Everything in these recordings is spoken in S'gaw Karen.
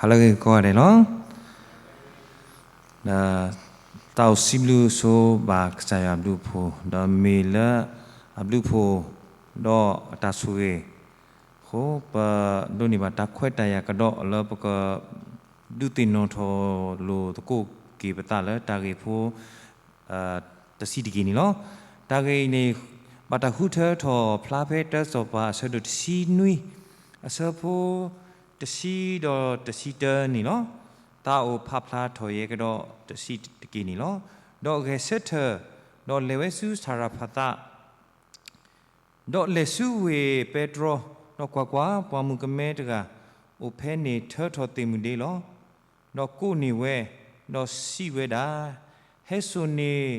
ဟါလၢအဂ့ၤကိးဂၤဒဲးလီၤ. ဒီးသးအိၣ်စံးဘျုးဆိဘၣ်ကစၢ်ယွၤအဘျုးအဖှိၣ်, ဒီးမ့ၢ်လၢအဘျုးအဖှိၣ်, ဒီးအတၢ်ဆိၣ်ဂ့ၤအဃိ, ပဒိးန့ၢ်ဘၣ်တၢ်ခွဲးတၢ်ယာ်ကဒီးလၢပကဒုးသ့ၣ်နီၣ်ထီၣ်လိာ်သကိးက့ၤပသးလၢတၢ်ဂ့ၢ်ဖိ တဆံးတက့ၢ်န့ၣ်လီၤ. တၢ်ဂ့ၢ်အံၤန့ၣ် ဘၣ်တၢ်ဃုထၢထီၣ်ဖျါဖဲတၢစီၤပၤအဆၢဒိၣ်တဆံနွံ, အဆၢဖိတဆံဒီးတဆံတၢန့ၣ်လီၤ. သးအိၣ်ဖးဖျါထီၣ်ယဲကဒီးတဆံးတက့ၢ်န့ၣ်လီၤ. ဒီးဂဲၤဆၢထၢၣ်, ဒီးလဲၤဝဲဆူစၤရဖးသး, ဒီးလဲၤဆူဝ့ၢ်ပဲတြီ, ဒီးကွၢ်ကွၢ်, ပှၤမုၣ်ကမဲတဂၤအိၣ်ဖဲန့ၣ်ထၢထီၣ်သ့ၣ်မုၢ်ဒ့လီၤ. ဒီးကိးန့ၢ်ဝဲ, ဒီးစံးဝဲဒၣ်, ဟဲစိာ်န့ၢ်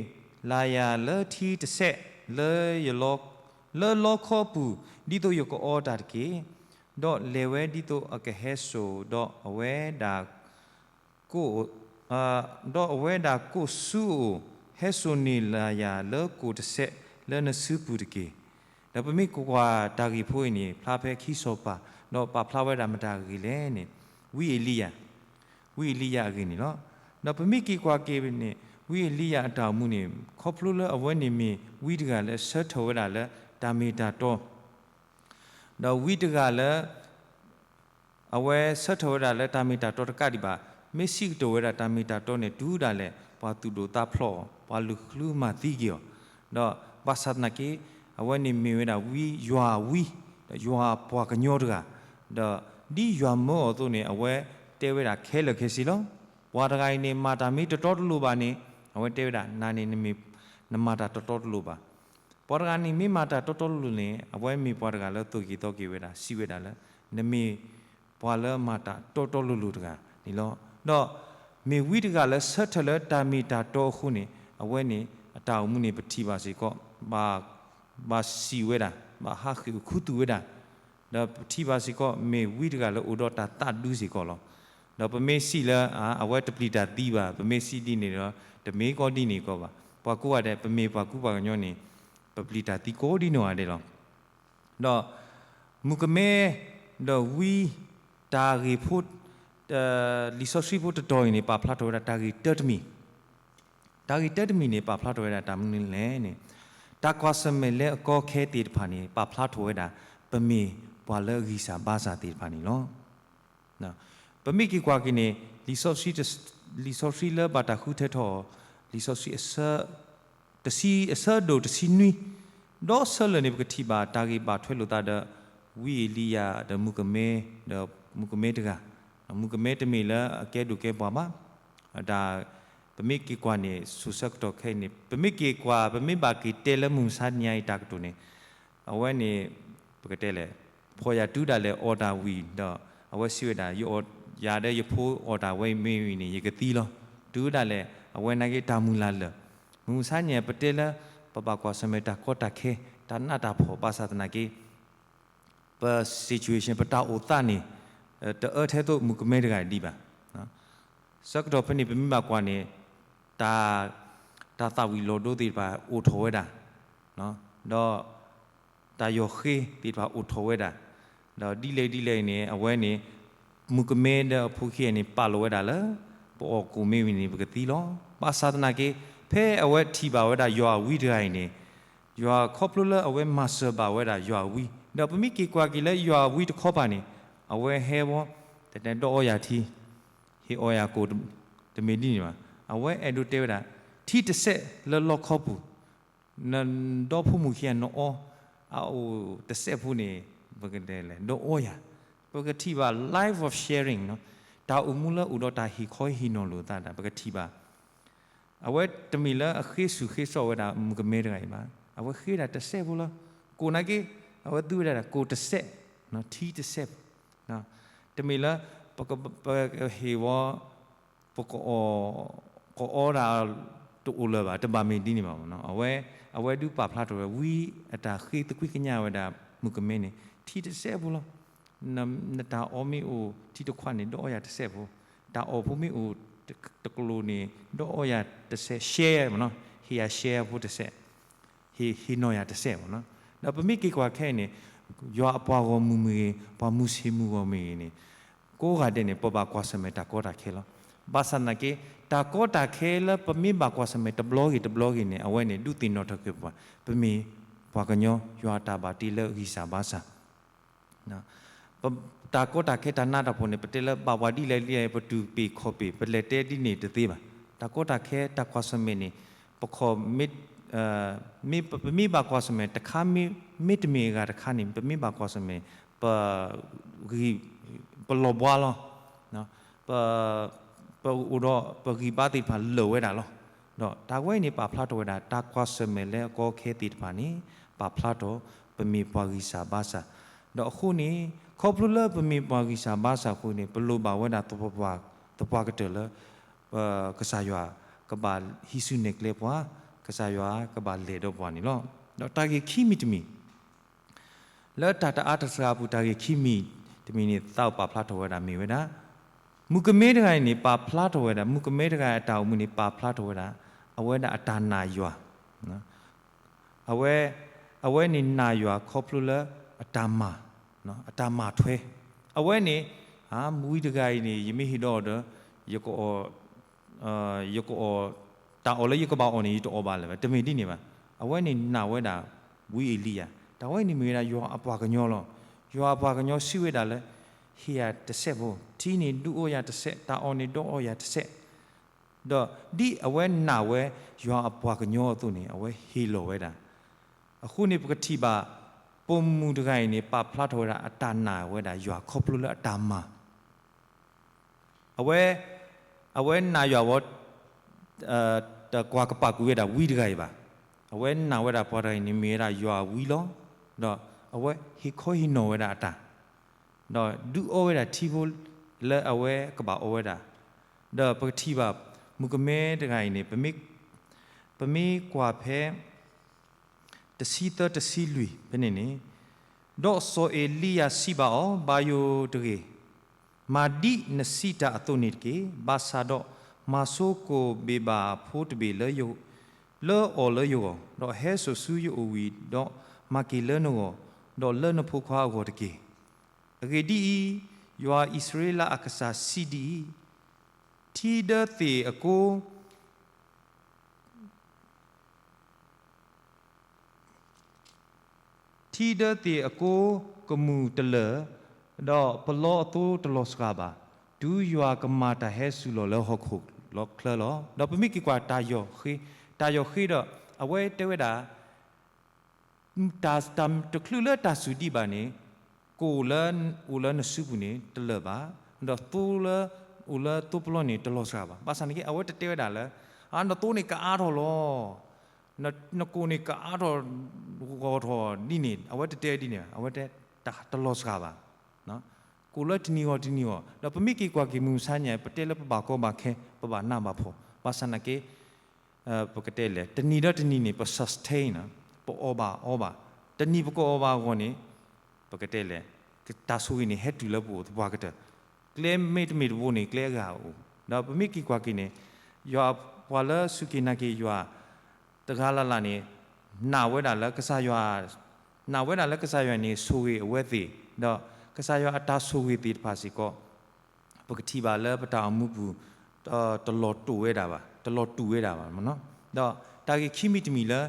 လၢ်ယၤလၢထံတစဲးလၢယလီ, လၢလီခီပူၤ, ဒ်သိးယကအီတၢ်တက့ၢ်. ဒီးလဲၤဝဲဒ်သိးအကဟဲစိာ်, ဒီးအဝဲဒၣ် ကိး, ဒီးအဝဲဒၣ်ကိးဆူအအိၣ်, ဟဲစိာ်န့ၢ်လၢ်ယၤလၢကိၣ်တစဲးလၢနစုပူၤတက့ၢ်. ဒီးပမ့ၢ်က့ၤကွၢ်တၢ်ဂ့ၢ်ဖိအံၤန့ၣ် ဖျါဖဲခံစီၤပၤ, ဒီးပာ်ဖျါဝဲဒၣ်မတၤဂ့ၢ်လဲၣ်န့ၣ်, ဝံအ့လံယၤ, ဝံအ့လံယၤအဂ့ၢ်န့ၣ်လီၤ. ဒီးပမ့ၢ်က့ၤကွၢ်က့ၤန့ၣ် ဝံအ့လံယၤအတၢ်အိၣ်မူန့ၣ် ခီဖျိလၢအဝဲန့ၣ်မ့ၢ်ဝံတဂၤလၢဆၢထၢၣ်ဝဲဒၣ်လၢတၢ်မ့ၢ်တၢ်တီ ဒီးဝံတဂၤလၢ အဝဲဆၢထၢၣ်ဝဲဒၣ်လၢတၢ်မ့ၢ်တၢ်တီတကးဒံးဘၣ်, မ့ၢ်စံးကတိၤဝဲဒၣ်တၢ်မ့ၢ်တၢ်တီန့ၣ် တုၤဒၣ်လဲာ် ပှၤသူၣ်ဒိၣ်သးဖျိးအီၤ, ပှၤလူၤဃုမၤသံက့ၤအီၤ, ဒီးဘၣ်ဆၣ်သနာ်က့ အဝဲန့ၣ်မ့ၢ်ဝဲဒၣ်ဝံယွၤအဝံ, ဒီးယွၤအပှၤကညီတဂၤ, ဒီးဒ်ယွၤမၢအီၤအသိးန့ၣ် အဝဲတဲဝဲဒၣ်ခဲလၢာ်ခဲဆ့လီၤ. ပှၤတဂၤအံၤန့ၣ် မၤတၢ်မ့ၢ်တတီတလိၤဘၣ်န့ၣ် အဝဲတဲဝဲဒၣ် နၤန့ၣ် နမၤတၢ်တတီတလိၤဘၣ်. ပှၤတဂၤန့ၣ်မ့ၢ်မၤတၢ်တီတီလိၤလိၤန့ၣ် အဝဲမ့ၢ်ပှၤတဂၤလၢသိၣ်က့ၤသီက့ၤဝဲဒၣ် စံးဝဲဒၣ်လၢ နမ့ၢ်ပှၤလၢမၤတၢ်တီတီလိၤလိၤတဂၤန့ၣ်လီၤ. ဒီးမ့ၢ်ဝံတဂၤလၢဆၢထၢၣ်လၢတၢ်မ့ၢ်တၢ်တီအဃိန့ၣ် အဝဲန့ၣ် အတၢ်အိၣ်မူန့ၣ် ပထံၣ်ဘၣ်စ့ၢ်ကီး ဘၣ်စံးဝဲဒၣ် ဘၣ်ဟးဃ့ၢ်ခူသူၣ်ဝဲဒၣ် ဒီးပထံၣ်ဘၣ်စ့ၢ်ကီး မ့ၢ်ဝံတဂၤလၢအိၣ်ဒီးတၢ်သးဒူစ့ၢ်ကီးလီၤ. ဒီးပမ့ၢ်စံးလၢ အဝဲတပျံၤတၢ်သံဘၣ်, ပမ့ၢ်စံးဒ်န့ၣ်ဒီး တမ့ၢ်ကီးဒ်န့ၣ်ကီးဘၣ်. ပှၤကိးဂၤဒဲး ပမ့ၢ်ပှၤကူပှၤကညီန့ၣ် ပပျံၤတၢ်သံကိးဒ်နီၢ်ဂၤဒဲးလီၤ. ဒီးမုၣ်ကမဲ ဒီးဝံ တၢ်ဂ့ၢ်ဖိ လံာ်စီဆှံဖိတတီၤအံၤန့ၣ် ပာ်ဖျါထီၣ်ဝဲဒၣ်တၢ်ဂ့ၢ်တၢတမံၤ, တၢ်ဂ့ၢ်တၢတမံၤန့ၣ် ပာ်ဖျါထီၣ်ဝဲဒၣ်တၢ်မနုၤလဲၣ်န့ၣ်, တၢ်ကွၢ်ဆၢၣ်မဲာ်လၢအကီအခဲသ့ၣ်တဖၣ်န့ၣ် ပာ်ဖျါထီၣ်ဝဲဒၣ် ပမ့ၢ်ပှၤလၢအဂံၢ်စၢ်ဘါစၢ်သ့ၣ်တဖၣ်န့ၣ်လီၤ. ပမ့ၢ်က့ၤကွၢ်က့ၤန့ၣ် လံာ်စီဆှံလၢဘၣ်တၢ်ဃုထၢထီၣ် လံာ်စီဆှံ တဆံ အဆၢဒိၣ်တဆံနွံ ဒီးဆၢလၢာ်န့ၣ် ပကထံၣ်ဘၣ်တၢ်ဂ့ၢ်ဘၣ်ထွဲလိာ်သးဒီး ဝံအ့လံယၤ ဒီးမုၣ်ကမဲ ဒီးမုၣ်ကမဲတဂၤ, မုၣ်ကမဲတမ့ၢ်လၢအကဲဒိၣ်ကဲပှၢ်ဘၣ်. ဒ်ပမ့ၢ်က့ၤကွၢ်န့ၣ် ဆူၣ်ဆၢကတီၢ်ခဲအံၤန့ၣ် ပမ့ၢ်က့ၤကွၢ် ပမ့ၢ်ဘၣ်က့ၤတဲလၢမုၢ်မဆါတနံၤအံၤတၢ်ကတိၤန့ၣ် အဝဲန့ၣ် ပကတဲလဲၣ် ဖှီၣ်ယာ်တုၤဒၣ်လဲာ်အီၣ်တၢ်ဝံၤဒီး အဝဲစံးဝဲဒၣ် ယအီၣ် ယၤဒီးယဖိအီၣ်တၢ်ဝဲမ့ၢ်ဝံၤန့ၣ် ယကသံလီၤ. တုၤဒၣ်လဲာ် အဝဲနာ်က့တၢ်မုၢ်လၢ်လၢာ်, မုၢ်မဆါန့ၣ် ပတဲလၢ ပဘၣ်ကွၢ်ဆၢၣ်မဲာ်တၢ်ကီတၢ်ခဲ တၢ်နးတၢ်ဖှီၣ် ဘၣ်ဆၣ်သနာ်က့ ပ situation ပတၢ်အိၣ်သးန့ၣ် တအၢထဲသိးမုၣ်ကမဲတဂၤဒံးဘၣ်. ဆၢကတီၢ်ဖဲန့ၣ် ပမ့ၢ်ဘၣ်ကွၢ်န့ၣ် တၢ် တၢ်သၣ်ဝံၤလီၤဒိသ့ၣ်တဖၣ်အိၣ်ထီၣ်ဝဲဒၣ်, ဒီး တၢ်ယီၢ်ဃ့သ့ၣ်တဖၣ်အိၣ်ထီၣ်ဝဲဒၣ်, ဒီးဒ်လဲၣ်ဒ်လဲၣ်န့ၣ် အဝဲန့ၣ် မုၣ်ကမဲဒီးအဖိခံဂၤန့ၣ် ပာ်လီၤဝဲဒၣ်လၢ ပအီၣ်ကိၣ်မ့ၢ်ဝံၤန့ၣ် ပကသံလီၤ. ဘၣ်ဆၣ်သနာ်က့ ဖဲအဝဲထံၣ်ဘၣ်ဝဲဒၣ်ယွၤအဝံတဂၤအံၤန့ၣ် ယွၤခီဖျိလၢအဝဲမၤစၢၤဘၣ်ဝဲဒၣ်ယွၤအဝံ, ဒီးပမ့ၢ်က့ၤကွၢ်က့ၤလၢယွၤအဝံတခီပၤန့ၣ် အဝဲဟဲဝီ တတဲဒီးအီယၤထံ ဟ့ၣ်အီယၤကိၣ် တမ့ၢ်ဒ်န့ၣ်ဘၣ်. အဝဲအဲၣ်ဒိးတဲဝဲဒၣ် ထံတစဲးလၢလီခီပူၤ နဒီဖိမုၣ်ခံဂၤနအီ အအိၣ်တစဲးဖိန့ၣ် ပကတဲလဲၣ် ဒီးအီယၤ, ပကထံၣ်ဘၣ် life of sharing တၢ်အိၣ်မူလၢအိၣ်ဒီးတၢ်ဟ့ၣ်ခီဟ့ၣ်နီၤလိာ်သးတၢ် ပကထံၣ်ဘၣ် အဝဲတမ့ၢ်လၢအဃ့ဆူၣ်ဃ့စီၣ်ဝဲဒၣ်မုၣ်ကမဲတဂၤအံၤဘၣ်. အဝဲဃ့ဒၣ်တစဲးဖိလီၤ. ကိၣ်နာ်က့ အဝဲသူဝဲဒၣ်ကိၣ်တစဲး, ထံတစဲး, တမ့ၢ်လၢ ပ ပဟ့ၣ်ဝီ ပ ကအီဒၣ်တအိၣ်လၢၤဘၣ် တဘၣ်မ့ၢ်ဒ်န့ၣ်ဘၣ်မနီၤ. အဝဲ အဝဲဒုးပာ်ဖျါထီၣ်ဝဲ ဝံအတၢ်ဃ့သကွံၢ်ကညးဝဲဒၣ်မုၣ်ကမဲန့ၣ် ထံတစဲးဖိလီၤ. နတၢ်အီမ့ၢ်အိၣ်ထံတခွးန့ၣ် ဒီးအီယၤတစဲးဖိ, တၢ်အီၣ်ဖိမ့ၢ်အိၣ်တကလိၤန့ၣ် ဒီးအီယၤတစဲး share မနီၤ, ဟ့ၣ်ယၤ share ဖိတစဲး ဟ့ၣ် ဟ့ၣ်နီၤယၤတစဲးမနီၤ. ဒီးပမ့ၢ်က့ၤကွၢ်ခဲအံၤန့ၣ် ယွၤအပှၤဂီၢ်မုၢ်မ့ၢ်ဂ့ၤ ပှၤမူစ့မူဂီၢ်မ့ၢ်ဂ့ၤန့ၣ် ကိးဂၤဒဲးန့ၣ် ပဘၣ်ကွၢ်ဆၢၣ်မဲာ်တၢ်ကီတၢ်ခဲလီၤ. ဘၣ်ဆၣ်သနာ်က့ တၢ်ကီတၢ်ခဲလၢပမ့ၢ်ဘၣ်ကွၢ်ဆၢၣ်မဲာ်တဘျီဂ့ၤတဘျီဂ့ၤန့ၣ် အဝဲန့ၣ်ဒုးသ့ၣ်နီၣ်ထီၣ်က့ၤပှၤ ပမ့ၢ်ပှၤကညီ ယွၤအတၢ်ဘၣ်တ့လၢအဂံၢ်စၢ်ဘါစၢ် တၢ်ကီတၢ်ခဲတၢ်နးတၢ်ဖှီၣ်န့ၣ် ပတဲလၢဘၣ်ပှၤဒ်လဲၣ်ဒ်လဲၣ် ပတူၢ်ပ့ၢ်ခီၣ်ပ့ၢ် ပလဲၤတဲဒ်န့ၣ်တသ့ဘၣ်. တၢ်ကီတၢ်ခဲတၢ်ကွၢ်ဆၢၣ်မဲာ်န့ၣ် ပခီၣ် မ့ၢ် ပမ့ၢ်ဘၣ်ကွၢ်ဆၢၣ်မဲာ်တခါ မ့တမ့ၢ်အဂၤတခါန့ၣ် ပမ့ၢ်ဘၣ်ကွၢ်ဆၢၣ်မဲာ် ပ ပလီၤဘှါလီၤ. ပ ပအိၣ်ဒီးပဂံၢ်ဘါသ့ၣ်တဖၣ်လၢာ်ဝဲဒၣ်လီၤ. ဒီးတၢ်ဝဲအံၤန့ၣ် ပာ်ဖျါထီၣ်ဝဲဒၣ် တၢ်ကွၢ်ဆၢၣ်မဲာ်လၢအကီအခဲသ့ၣ်တဖၣ်န့ၣ် ပာ်ဖျါထီၣ် ပမ့ၢ်ပှၤဂံၢ်စၢ်ဘါစၢ်. ဒီးအဃိန့ၣ် ခီဖျိလၢပမ့ၢ်ပှၤဂံၢ်စၢ်ဘါစၢ်အဃိန့ၣ် ပလိၣ်ဘၣ်ဝဲဒၣ် သပှၢ်ကတၢၢ်လၢ ကစၢ်ယွၤကဘၣ်ဟံးစုနဲၣ်ကျဲပှၤ, ကစၢ်ယွၤကဘၣ်လဲၤဒီးပှၤန့ၣ်လီၤ. ဒီးတၢ်ဂ့ၢ်ခံမံၤတမံၤ လၢတၢ်တအါတစှၤအပူၤ တၢ်ဂ့ၢ်ခံမံၤတမံၤန့ၣ် သးအိၣ်ပာ်ဖျါထီၣ်ဝဲဒၣ်မ့ၢ်ဝဲဒၣ် မုၣ်ကမဲတဂၤအံၤန့ၣ် ပာ်ဖျါထီၣ်ဝဲဒၣ် မုၣ်ကမဲတဂၤအတၢ်အိၣ်မူန့ၣ် ပာ်ဖျါထီၣ်ဝဲဒၣ် အဝဲဒၣ်အတၢ်နာ်ယွၤ အဝဲ အဝဲန့ၣ်နာ်ယွၤခီဖျိလၢအတၢ်မၤ, အတၢ်မၤထွဲ, အဝဲန့ၣ် မုၢ်ဝံၤတဂၤအံၤန့ၣ် ယမ့ၢ်ဟ့ၣ်ဒီးအီၤဒီး ယကအီၣ် ယကအီၣ် တၢ်အီၣ်လၢယကဘၣ်အီၣ်န့ၣ် ယတအီၣ်ဘၣ်လၢၤဘၣ်, တမ့ၢ်ဒ်န့ၣ်ဘၣ်. အဝဲန့ၣ်နာ်ဝဲဒၣ် ဝံအ့လံယၤ, တၢ်ဝဲန့ၣ်မ့ၢ်ဝဲဒၣ်ယွၤအပှၤကညီလီၤ. ယွၤအပှၤကညီစံးဝဲဒၣ်လၢ ဟ့ၣ်ယၤတစဲးဖိ, ထံန့ၣ်ဒုးအိၣ်ယၤတစဲး, တၢ်အီၣ်န့ၣ်ဒုးအိၣ်ယၤတစဲး, ဒီးဒ်အဝဲနာ်ဝဲ ယွၤအပှၤကညီအသိးန့ၣ် အဝဲဟ့ၣ်လီၤဝဲဒၣ်. အဃိန့ၣ် ပကထံၣ်ဘၣ် ပိာ်မုၣ်တဂၤအံၤန့ၣ် ပာ်ဖျါထီၣ်ဝဲဒၣ်အတၢ်နာ်ဝဲဒၣ်ယွၤခီဖျိလၢအတၢ်မၤ အဝဲ အဝဲနာ်ယွၤဝဲ တကွၢ်ကပာ်ကွံာ်ဝဲဒၣ်ဝံတဂၤအံၤဘၣ်. အဝဲနာ်ဝဲဒၣ်ပှၤတဂၤအံၤန့ၣ်မ့ၢ်ဝဲဒၣ်ယွၤအဝံလီၤ. ဒီးအဝဲဟ့ၣ်ခီဟ့ၣ်နီၤဝဲဒၣ်အတၢ်, ဒီးဒုးအီဝဲဒၣ်ထံဖိလၢအဝဲကဘၣ်အီဝဲဒၣ်. ဒီးပကထံၣ်ဘၣ် မုၣ်ကမဲတဂၤအံၤန့ၣ် ပမ့ၢ်ကွၢ်ဖဲ တဆံသၢတဆံလွံၢ်ဖဲန့ၣ်န့ၣ်, ဒီးစီၤအ့လံယၤစံးဘၣ်အီၤ, ဘၣ်ယိၣ်တဂ့ၤ, မၤဒ်နစံးတၢ်အသိးန့ၣ်တက့ၢ်. ဘၣ်ဆၣ်ဒီး မၤဆိကိၣ်ဘ့ၣ်ဘၣ်ဖိတဘ့ၣ်လၢအီၤလၢယဂီၢ်, ဒီးဟဲစိာ်ဆူယအိၣ်ဝံၤ, ဒီးမၤက့ၤလၢနဂီၢ်, ဒီးလၢနဖိခွါအဂီၢ်တက့ၢ်. အဂ့ၢ်ဒ်အံၤ, ယွၤအံၣ်စရ့လးအကစၢ်စံးဒ်အံၤ, ထံဒၢသ့ၣ်အကိ ထံဒၢသ့ၣ်အကိကမူၣ်တလၢာ်, ဒီးပလီအသိတလီၤစှၤဘၣ်, တုၤယွၤကမၤတၢ်ဟဲစူၤလီၤလၢဟီၣ်ခိၣ်ချၢလီၤ. ဒီးပမ့ၢ်က့ၤကွၢ်တၢ်ယီၢ်ဃ့, တၢ်ယီၢ်ဃ့ဒီး အဝဲတဲဝဲဒၣ် တၢ်တချုးလၢတၢ်စူၤဒံးဘၣ်န့ၣ်, ကိၣ်လၢအိၣ်လၢနစုပူၤန့ၣ် တလၢာ်ဘၣ်, ဒီးသိလၢအိၣ်လၢသိပလီန့ၣ် တလီၤစှၤဘၣ်. ဘၣ်ဆၣ်န့ၣ်က့ အဝဲတတဲဝဲဒၣ်လၢ နသိန့ၣ်ကအါထီၣ်လီၤ, နကိၣ်န့ၣ်ကအါထီၣ် ဂီၢ်ထီၣ်ဒ်န့ၣ် အဝဲတတဲဒ်န့ၣ်ဘၣ်, အဝဲတဲတၢ်တလီၤစှၤဘၣ်. ကိၣ်လၢတနံၤဂီၢ်တနံၤဂီၢ်, ဒီးပမ့ၢ်က့ၤကွၢ်က့ၤမုၢ်မဆါညါ ပတဲလၢပဘၣ်ကီဘၣ်ခဲ ပဘၣ်နးဘၣ်ဖှီၣ်, ဘၣ်ဆၣ်သနာ်က့ ပကတဲလဲၣ် တနံၤဒီးတနံၤန့ၣ် ပ sustain ပအီၣ်ဘၣ်အီဘၣ်, တနံၤပကအီၣ်ဘၣ်အဂီၢ်န့ၣ် ပကတဲလဲၣ် တၢ်ဆိၣ်ဂ့ၤန့ၣ် ဟဲတုၤလၢပအိၣ်သပှၢ်ကတၢၢ်, ကျဲမ့တမ့ၢ်တဘိန့ၣ် ကျဲအဂၤအိၣ်, ဒီးပမ့ၢ်က့ၤကွၢ်က့ၤန့ၣ် ယွၤပှၤလၢစူၢ်က့ၤနာ်က့ၤယွၤ တဂၤလၢ်လၢ်န့ၣ် နာ်ဝဲဒၣ်လၢကစၢ်ယွၤ နာ်ဝဲဒၣ်လၢကစၢ်ယွၤန့ၣ် ဆိၣ်ဂ့ၤအဝဲသ့ၣ်, ဒီးကစၢ်ယွၤအတၢ်ဆိၣ်ဂ့ၤသ့ၣ်တဖၣ်စ့ၢ်ကီး ပကထံၣ်ဘၣ်လၢပတၢ်အိၣ်မူပူၤ တလီၤတိာ်ဝဲဒၣ်ဘၣ်, တလီၤတူာ်ဝဲဒၣ်ဘၣ်. ဒီးတၢ်ဂ့ၢ်ခံမံၤတမံၤလၢ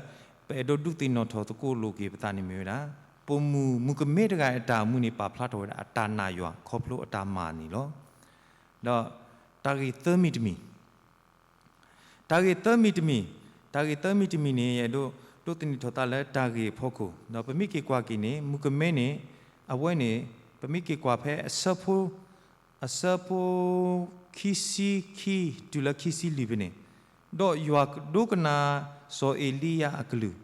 ပအဲၣ်ဒိးဒုးသ့ၣ်နီၣ်ထီၣ်သကိးလိာ်က့ၤပသးန့ၣ်မ့ၢ်ဝဲဒၣ် ပိာ်မုၣ်မုၣ်ကမဲတဂၤအတၢ်အိၣ်မူန့ၣ် ပာ်ဖျါထီၣ်ဝဲဒၣ် အတၢ်နာ်ယွၤခီဖျိအတၢ်မၤန့ၣ်လီၤ. ဒီးတၢ်ဂ့ၢ်သၢမံၤတမံၤ တၢ်ဂ့ၢ်သၢမံၤတမံၤ, တၢ်ဂ့ၢ်သၢမံၤတမံၤန့ၣ် ယအဲၣ်ဒိးဒုးသ့ၣ်နီၣ်ထီၣ်သးလၢတၢ်ဂ့ၢ်အဖီခိၣ်, ဒီးပမ့ၢ်က့ၤကွၢ်က့ၤန့ၣ် မုၣ်ကမဲန့ၣ် အဝဲန့ၣ် ပမ့ၢ်က့ၤကွၢ်ဖဲအဆၢဖိ အဆၢဖိ ခံဆံခံ တုၤလၢခံဆံလွံၢ်ဖဲန့ၣ်, ဒီးယွၤဒိကနၣ်စီၤအ့လံယၤအကလုၢ်,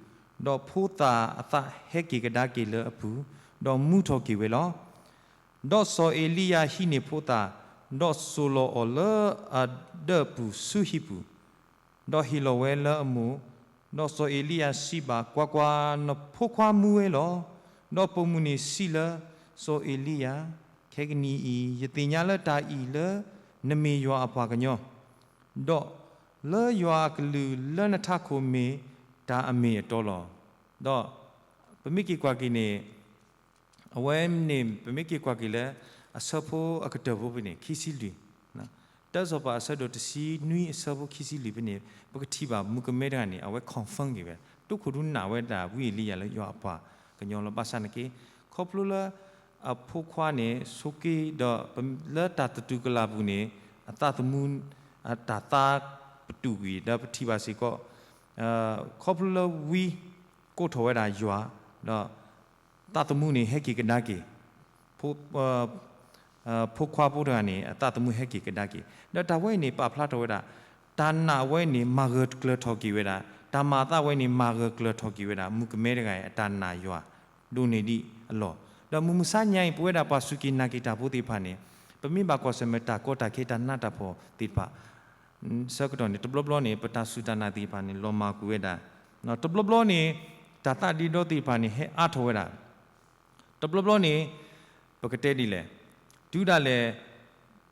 ဒီးဖိသၣ်အသးဟဲက့ၤကဒါက့ၤလၢအပူၤ, ဒီးမူထီၣ်က့ၤဝဲလီၤ. ဒီးစီၤအ့လံယၤဟံးန့ၢ်ဖိသၣ်, ဒီးစိာ်လီၤအီၤလၢအဒၢးပူၤဆူဟံၣ်ပူၤ, ဒီးဟ့ၣ်လီၤဝဲလၢအမိၢ်, ဒီးစီၤအ့လံယၤစံးဘၣ်, ကွၢ်ကွၢ်, နဖိခွါမူဝဲလီၤ. ဒီးပိာ်မုၣ်န့ၣ်စံးလၢစီၤအ့လံယၤ, ခဲကနံၣ်အံၤ ယသ့ၣ်ညါလၢတၢ်အံၤလၢနမ့ၢ်ယွၤအပှၤကညီ, ဒီးလၢယွၤအကလုၢ်လၢနထးခိၣ်မ့ၢ်တၢ်အမ့ၢ်အတီလီၤ. ဒီးပမ့ၢ်က့ၤကွၢ်က့ၤန့ၣ် အဝဲန့ၣ် ပမ့ၢ်က့ၤကွၢ်က့ၤလၢ အဆၢဖိအကတၢၢ်ဖိဖဲန့ၣ် ခံဆံလွံၢ်, တၢစီၤပၤအဆၢဒိၣ်တဆံနွံအဆၢဖိခံဆံလွံၢ်ဖဲန့ၣ် ပကထံၣ်ဘၣ်မုၣ်ကမဲတဂၤန့ၣ် အဝဲ confirm က့ၤဝဲ ဒိၣ်ခိၣ်ဒိၣ်နၢ်ဝဲဒၣ်ဝံအ့လံယၤလၢယွၤအပှၤကညီလီၤ. ဘၣ်ဆၣ်သနာ်က့ ခီဖျိလၢ အဖိခွါန့ၣ် ဆိးက့ဒီး လၢတၢ်သတူၢ်ကလာ်ပူၤန့ၣ် အသးသမူ အတၢ်သးပတုာ်ကွံာ် ဒီးပထံၣ်ဘၣ်စ့ၢ်ကီး ခီဖျိလၢဝံကိးထီၣ်ဝဲဒၣ်ယွၤ ဒီး သးသမူန့ၣ်ဟဲက့ၤကဒါက့ၤ ဖိခွါဖိတဂၤန့ၣ် အသးသမူဟဲက့ၤကဒါက့ၤ ဒီးတၢ်ဝဲအံၤန့ၣ် ပာ်ဖျါထီၣ်ဝဲဒၣ် တၢ်နာ်ဝဲန့ၣ် မၤဂၢၢ်ကျၢၤထီၣ်က့ၤဝဲဒၣ် တၢ်မၤအသးဝဲန့ၣ် မၤဂၢၢ်ကျၢၤထီၣ်က့ၤဝဲဒၣ် မုၣ်ကမဲတဂၤအံၤ အတၢ်နာ်ယွၤ ဒိၣ်န့ၢ်ဒံးအလီၢ်. ဒီးမုၢ်မဆါညါအံၤ ပဝဲဒၣ်ပှၤစူၢ်က့ၤနာ်က့ၤတၢ်ဖိသ့ၣ်တဖၣ်န့ၣ် ပမ့ၢ်ဘၣ်ကွၢ်ဆၢၣ်မဲာ်တၢ်ကီတၢ်ခဲတၢ်နးတၢ်ဖှီၣ်သ့ၣ်တဖၣ် ဆၢကတီၢ်န့ၣ် တဘျီဘျီန့ၣ် ပတၢ်စူၢ်တၢ်နာ်သ့ၣ်တဖၣ်န့ၣ် လီၤမၢ်ကွံာ်ဝဲဒၣ်, တဘျီဘျီန့ၣ် တၢ်သးဒ့ဒီသ့ၣ်တဖၣ်န့ၣ် ဟဲအါထီၣ်ဝဲဒၣ်, တဘျီဘျီန့ၣ် ပကတဲဒ်လဲၣ်, တုၤဒၣ်လဲာ်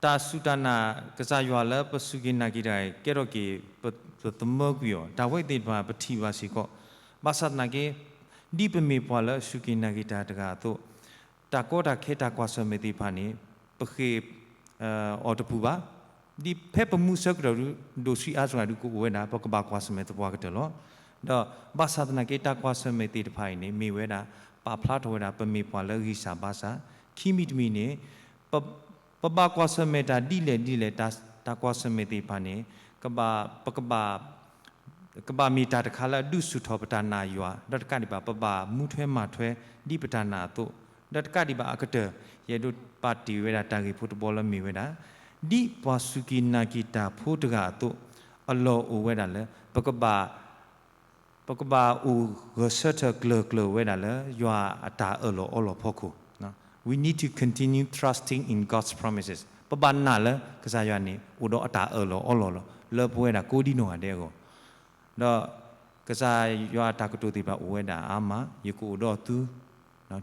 တၢ်စူၢ်တၢ်နာ်ကစၢ်ယွၤလၢပစူၢ်က့ၤနာ်က့ၤတဂၤအံၤ ကဲထီၣ်က့ၤ ပသမၢကွံာ်အီၤ တၢ်ဝဲသ့ၣ်တဖၣ်ပထံၣ်ဘၣ်စ့ၢ်ကီး, ဘၣ်ဆၣ်သနာ်က့ ဒ်ပမ့ၢ်ပှၤလၢအစူၢ်က့ၤနာ်က့ၤတၢ်တဂၤအသိး တၢ်ကီတၢ်ခဲတၢ်ကွၢ်ဆၢၣ်မဲာ်သ့ၣ်တဖၣ်န့ၣ် ပဃ့ၢ် အီၤတပူၤဘၣ်. ဒ်ဖဲပမူဆၢကတီၢ်ဒု ဒိၣ်ဆံးအါစှၤဒုကအိၣ်ဝဲဒၣ် ပကဘၣ်ကွၢ်ဆၢၣ်မဲာ်သပှၢ်ကတၢၢ်လီၤ. ဒီးဘၣ်ဆၣ်သနာ်က့ တၢ်ကွၢ်ဆၢၣ်မဲာ်သ့ၣ်တဖၣ်အံၤန့ၣ် မ့ၢ်ဝဲဒၣ် ပာ်ဖျါထီၣ်ဝဲဒၣ် ပမ့ၢ်ပှၤလၢအဂံၢ်စၢ်ဘါစၢ်, ခံမံၤတမံၤန့ၣ် ပဘၣ်ကွၢ်ဆၢၣ်မဲာ်တၢ်ဒ်လဲၣ်ဒ်လဲၣ် တၢ်ကွၢ်ဆၢၣ်မဲာ်သ့ၣ်တဖၣ်န့ၣ် ကဘၣ် ပကဘၣ် ကဘၣ်မ့ၢ်တၢ်တခါလၢအဒုးဆူၣ်ထီၣ်ပတၢ်နာ်ယွၤ ဒီးတကးဒံးဘၣ် ပဘၣ်မူထွဲမၤထွဲ ဒ်ပတၢ်နာ်အသိး, ဒီးတကးဒံးဘၣ်အကတၢၢ် ယအဲၣ်ဒိးပာ်တ့ၢ်ဝဲဒၣ်တၢ်ဂ့ၢ်ဖိတဘီလၢမ့ၢ်ဝဲဒၣ် ဒ်ပှၤစူၢ်က့ၤနာ်က့ၤတၢ်ဖိတဂၤအသိး အလီၢ်အိၣ်ဝဲဒၣ်လၢ ပကဘၣ် ပကဘၣ်အိၣ်ဂၢၢ်ဆၢထၢၣ်ကျၢၤကျၢၤဝဲဒၣ်လၢ ယွၤအတၢ်အၢၣ်လီၤအီလီၤဖီခိၣ်, We need to continue trusting in God's promises. ပဘၣ်နာ်လၢကစၢ်ယွၤန့ၣ် အိၣ်ဒီးအတၢ်အၢၣ်လီၤအီလီၤလီၤ လၢပဝဲဒၣ်ကိးဒံနီၢ်ဂၤဒဲးအဂီၢ်, ဒီးကစၢ်ယွၤအတၢ်ကတိၤသ့ၣ်တဖၣ်အိၣ်ဝဲဒၣ်အါမး ယကအိၣ်ဒီးသု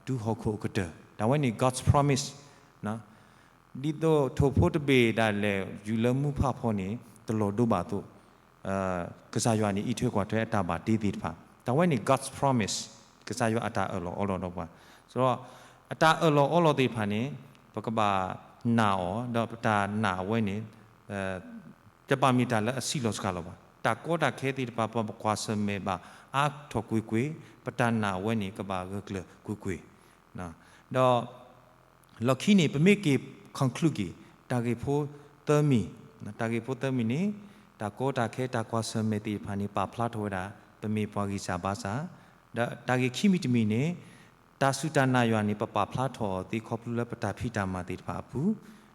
တုၤဟီၣ်ခိၣ်အကတၢၢ်, တၢ်ဝဲန့ၣ် God's promise. ဒ်သိးထိၣ်ဖိတဘ့ၣ်ဒၣ်လဲာ် ယူၤလၢမူဖးဖီန့ၣ် တလီၤဒိဘၣ်အသိး ကစၢ်ယွၤန့ၣ် အံးထွဲကွၢ်ထွဲအတၢ်ဘၣ်တ့သ့ၣ်တဖၣ်, တၢ်ဝဲန့ၣ် God's promise, ကစၢ်ယွၤအတၢ်အၢၣ်လီၤအီလီၤဒီးပှၤ, ဒီးအတၢ်အၢၣ်လီၤအီလီၤသ့ၣ်တဖၣ်န့ၣ် ပကဘၣ်နာ်အီၤ ဒီးပတၢ်နာ်အဝဲန့ၣ် တဘၣ်မ့ၢ်တၢ်လၢအဆံးလီၤစှၤလီၤဘၣ်. တၢ်ကီတၢ်ခဲသ့ၣ်တဖၣ် ပဘၣ်ကွၢ်ဆၢၣ်မဲာ်ဘၣ်အါထီၣ်ကွ့ၢ်ကွ့ၢ်, ပတၢ်နာ်အဝဲန့ၣ် ကဘၣ်ဂၢၢ်ကျၢၤကွ့ၢ်ကွ့ၢ်, ဒီး လီၢ်ခံန့ၣ် ပမ့ၢ်က့ၤ conclude က့ၤ တၢ်ဂ့ၢ်ဖိသၢမံၤ, တၢ်ဂ့ၢ်ဖိသၢမံၤန့ၣ် တၢ်ကီတၢ်ခဲတၢ်ကွၢ်ဆၢၣ်မဲာ်သ့ၣ်တဖၣ်န့ၣ် ပာ်ဖျါထီၣ်ဝဲဒၣ် ပမ့ၢ်ပှၤဂံၢ်စၢ်ဘါစၢ်, ဒီးတၢ်ဂ့ၢ်ခံမံၤတမံၤန့ၣ် တၢ်စူၢ်တၢ်နာ်ယွၤန့ၣ် ပပာ်ဖျါထီၣ်သ့ခီဖျိလၢပတၢ်ဖံးတၢ်မၤသ့ၣ်တဖၣ်အပူၤ,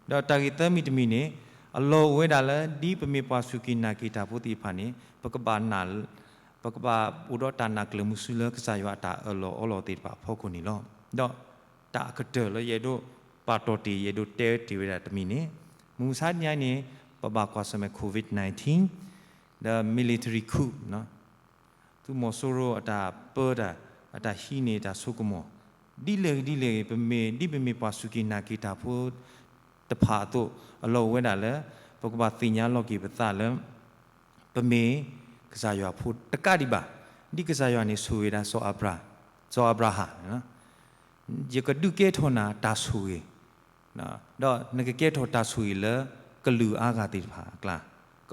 ဒီးတၢ်ဂ့ၢ်သၢမံၤတမံၤန့ၣ် အလီၢ်အိၣ်ဝဲဒၣ်လၢ ဒ်ပမ့ၢ်ပှၤစူၢ်က့ၤနာ်က့ၤတၢ်ဖိသ့ၣ်တဖၣ်န့ၣ် ပကဘၣ်နာ် ပကဘၣ်အိၣ်ဒီးတၢ်နာ်ကျၢၤမုဆူလၢကစၢ်ယွၤအတၢ်အၢၣ်လီၤအီလီၤသ့ၣ်တဖၣ်အဖီခိၣ်န့ၣ်လီၤ. ဒီးတၢ်အကတၢၢ်လၢယအဲၣ်ဒိးပာ်တီၢ်တ့ၢ် ယအဲၣ်ဒိးတဲတ့ၢ်ဝဲဒၣ်တမံၤန့ၣ် မုၢ်မဆါတနံၤအံၤန့ၣ် ပဘၣ်ကွၢ်ဆၢၣ်မဲာ် COVID nineteen ဒီး military coup သုးမီၤစိရိၤအတၢ်ပၢတၢ် အတၢ်ဟံးန့ၢ်တၢ်ဆိကမိၣ် ဒ်လဲၣ်ဂ့ၤဒ်လဲၣ်ဂ့ၤ ပမ့ၢ် ဒ်ပမ့ၢ်ပှၤစူၢ်က့ၤနာ်က့ၤတၢ်ဖိတဖၣ်အသိး အလီၢ်အိၣ်ဝဲဒၣ်လၢ ပကဘၣ်သ့ၣ်ညါလီၤက့ၤပသးလၢ ပမ့ၢ်ကစၢ်ယွၤဖိတကးဒံးဘၣ်, ဒ်ကစၢ်ယွၤန့ၣ်ဆိၣ်ဂ့ၤဒၣ် စီၤအၤဘြၤဟၣ်, ယကဒုးကဲထီၣ်နၤတၢ်ဆိၣ်ဂ့ၤ, ဒီးနကကဲထီၣ်တၢ်ဆိၣ်ဂ့ၤလၢကလုာ်အါဂၤသ့ၣ်တဖၣ်အကျါ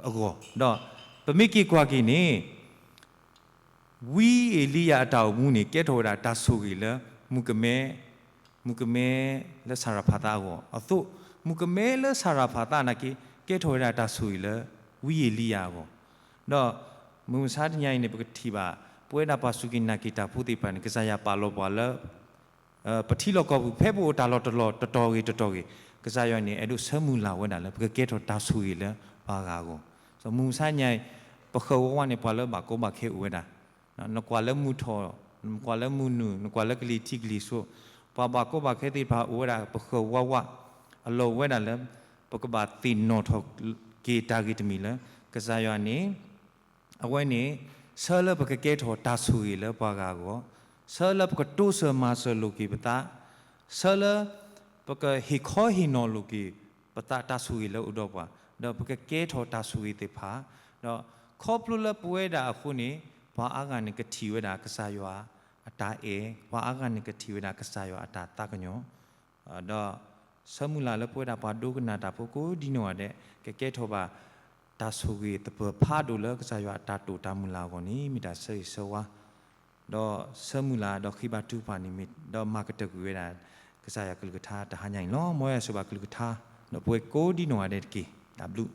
အဂီၢ်, ဒီးပမ့ၢ်က့ၤကွၢ်က့ၤန့ၣ် ဝံအ့လံယၤအတၢ်အိၣ်မူန့ၣ် ကဲထီၣ်ဝဲဒၣ်တၢ်ဆိၣ်ဂ့ၤလၢ မုၣ်ကမဲ မုၣ်ကမဲလၢစၤရၤဖးသးအဂီၢ်အသိး, မုၣ်ကမဲလၢစၤရၤဖးသးနာ်က့ ကဲထီၣ်ဝဲဒၣ်တၢ်ဆိၣ်ဂ့ၤလၢ ဝံအ့လံယၤအဂီၢ်, ဒီးမုၢ်မဆါတနံၤအံၤန့ၣ် ပကထံၣ်ဘၣ် ပဝဲဒၣ်ပှၤစူၢ်က့ၤနာ်က့ၤတၢ်ဖိသ့ၣ်တဖၣ်န့ၣ် ကစၢ်ယွၤပာ်လီၤပှၤလၢ ပထံလီၢ်ကီၢ်ပူၤ ဖဲပအိၣ်တၢ်လီၢ်တတီၤဂ့ၤတတီၤဂ့ၤ, ကစၢ်ယွၤန့ၣ် အဲၣ်ဒိးဆၢမုၢ်လၢ်ဝဲဒၣ်လၢ ပကကဲထီၣ်တၢ်ဆိၣ်ဂ့ၤလၢပှၤဂၤအဂီၢ်, မုၢ်မဆါတနံၤအံၤ ပဃၢၤဝါဝါန့ၣ် ပှၤလၢဘၣ်ကီဘၣ်ခဲအိၣ်ဝဲဒၣ် နကွၢ်လၢမုၢ်ထီၣ်, နကွၢ်လၢမုၢ်နုာ်, နကွၢ်လၢကလံၤထံးကလံၤစိး, ပှၤဘၣ်ကီဘၣ်ခဲသ့ၣ်တဖၣ်အိၣ်ဝဲဒၣ် ပဃၢၤဝါဝါ, အလီၢ်အိၣ်ဝဲဒၣ်လၢ ပကဘၣ်သ့ၣ်နီၣ်ထီၣ်က့ၤတၢ်ဂ့ၢ်တမံၤလၢ ကစၢ်ယွၤန့ၣ် အဝဲန့ၣ် ဆၢလၢပကကဲထီၣ်တၢ်ဆိၣ်ဂ့ၤလၢပှၤဂၤအဂီၢ်, ဆၢလၢပကတိစၢၤမၤစၢၤလိာ်က့ၤပသး, ဆၢလၢ ပကဟ့ၣ်ခီဟ့ၣ်နီၤလိာ်က့ၤပသးတၢ်ဆိၣ်ဂ့ၤလၢအိၣ်ဒီးပှၤ, ဒီးပကကဲထီၣ်တၢ်ဆိၣ်ဂ့ၤသ့ၣ်တဖၣ်, ဒီးခီဖျိလၢပဝဲဒၣ်အဃိန့ၣ် ပှၤအါဂၤန့ၣ်ကထံၣ်ဝဲဒၣ်ကစၢ်ယွၤအတၢ်အဲၣ်, ပှၤအါဂၤန့ၣ်ကထံၣ်ဝဲဒၣ်ကစၢ်ယွၤအတၢ်သးကညီၤ, ဒီး ဆၢမုၢ်လၢ်လၢပဝဲဒၣ်ပှၤဒိကနၣ်တၢ်ဖိကိးဒ်နီၢ်ဂၤဒဲး ကကဲထီၣ်ဘၣ် တၢ်ဆိၣ်ဂ့ၤသပၢၤဖးဒိၣ်လၢကစၢ်ယွၤအတၢ်တိာ်တၢ်မုၢ်လၢ်အဂီၢ်န့ၣ် မ့ၢ်တၢ်ဆၢဂ့ၤဆၢဝါ ဒီးဆၢမုၢ်လၢ် ဒီးဃ့ဘါထုကဖၣ်န့ၣ်မ့ၢ် ဒီးမၤကတၢၢ်ကွံာ်ဝဲဒၣ် ကစၢ်ယွၤကလုၢ်ကထါတဟါညါအံၤလီၤ. မ်ယွၤဆိၣ်ဂ့ၤဘၣ်ကလုၢ်ကထါ ဒီးပဝဲကိးဒ်နီၢ်ဂၤဒဲးတက့ၢ်. တၢ်ဘျုး